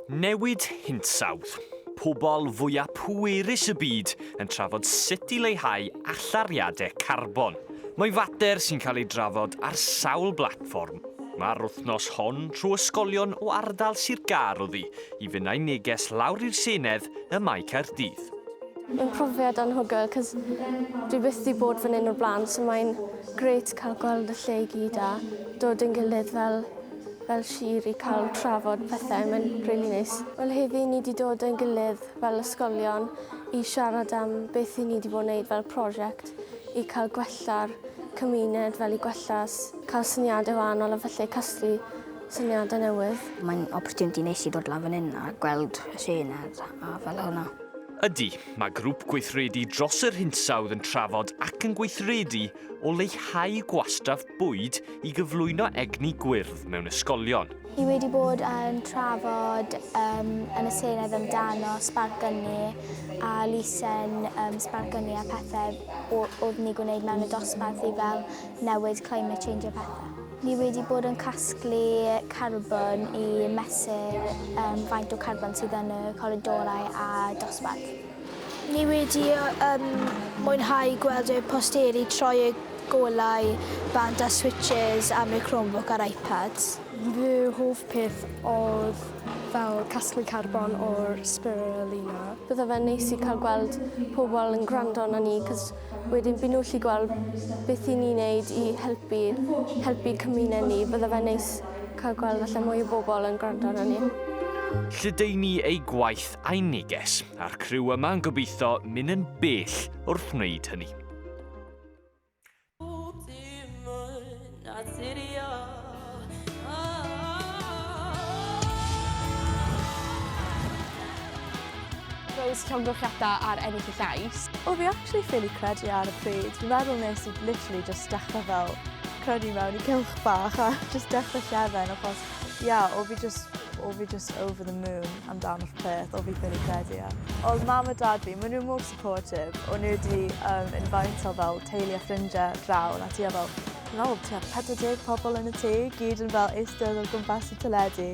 Newid hinsawdd. Pobl fwya pwerus y byd yn trafod sut i leihau allyriadau carbon. Mae'n fater sy'n cael ei drafod ar sawl blatfform. Mae'r wythnos hon trwy ysgolion o ardal Sir Gâr oddi i fynd â'i neges lawr i'r Senedd ym Mae Caerdydd. Mae'n profiad anhygoel 'cos dwi byth 'di bod fan 'yn o'r blaen so mae'n grêt cael gweld y lle i gyd a dod yn gilydd fel fel sir i cael trafod pethau, mae'n rili neis. Wel heddi ni 'di dod yn gilydd fel ysgolion i siarad am beth i ni 'di bod yn neud fel prosiect i cael gwella'r cymuned, fel i gwella, cael syniadau wahanol a felly casglu syniadau newydd. Mae'n opportunity neis i ddod lan fan hyn a gweld y Senedd a fel hwnna. Ydy, mae grŵp gweithredu dros yr hinsawdd yn trafod ac yn gweithredu o leihau gwastraff bwyd i gyflwyno egni gwyrdd mewn ysgolion. Ni wedi bod yn trafod um, yn y Senedd amdano Sbarc Ynni a elusen um, Sbarc Ynni a pethau oedd ni gwneud mewn y dosbarth i fel newid climate change a pethau. Ni wedi bod yn casglu carbon i mesur um, faint o carbon sydd yn y coridorau a dosbarth. Ni wedi um, mwynhau gweld y posteri troi y golau bant a switches am y Chromebook a'r iPads. Fy hoff peth oedd fel casglu carbon o'r spirulina. Bydde fe'n neis i cael gweld pobl yn gwrando arno ni 'cos wedyn by' nhw 'llu gweld beth 'yn ni'n neud i helpu helpu cymuned ni. Bydde fe'n neis cael gweld falle mwy o bobl yn gwrando arno ni. Lledaenu ei gwaith a'i neges, a'r criw yma yn gobeithio mynd yn bell wrth wneud hynny. Rose, llongyfarchiadau ar ennill y llais. O, fi actually ffili credu ar y pryd. Fi'n meddwl nes i literally just dechrau fel crynu mewn i cylch bach a just dechrau llefen achos yeah, o fi just, o fi just over the moon amdano'r peth, o fi ffili credu e. Oedd mam a dad fi, maen nhw mor supportive, o'n nhw wedi um, invite-o fel teulu a ffrindiau draw, na tua fel, dwi'n meddwl tua 40 pobl yn y tŷ, gyd yn fel eistedd o gwmpas y teledu.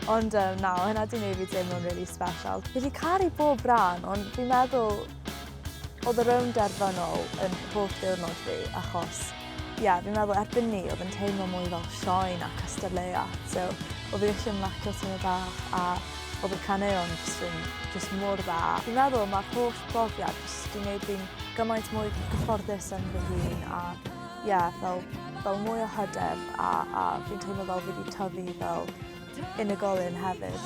Ond um, na, hynna di wneud fi deimlo'n really special. Fi wedi caru bob rhan, ond fi'n meddwl oedd y rownd derfynol yn hoff diwrnod fi, achos ie, yeah, fi'n meddwl erbyn ni oedd yn teimlo mwy fel sioe na cystadleuaeth. So, oedd fi gallu ymlacio teimlo bach a oedd y caneuon jyst yn jyst mor dda. Fi'n meddwl mae'r holl brofiad jyst wedi gwneud fi'n gymaint mwy gyfforddus yn fy hun a ie, yeah, fel, fel mwy o hyder a, a fi'n teimlo fel fi wedi tyfu fel unigolyn hefyd.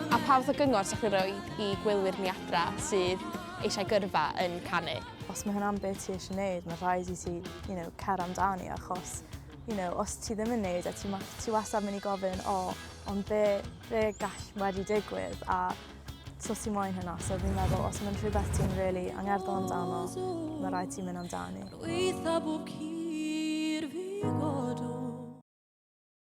A pa fath o gyngor sa'ch chi'n rhoi i gwylwyr ni adra sydd eisiau gyrfa yn canu? Os mae hwnna'n beth ti eisiau gwneud, mae rhaid i ti, you know, cer amdani achos you know, os ti ddim yn neud e, ti, ti wastad mynd i gofyn, o, oh, ond be, be gall wedi digwydd, a so ti moyn hynna, so fi'n meddwl, os mae'n rhywbeth ti'n really angerddol amdano, mae rhaid ti'n mynd amdani.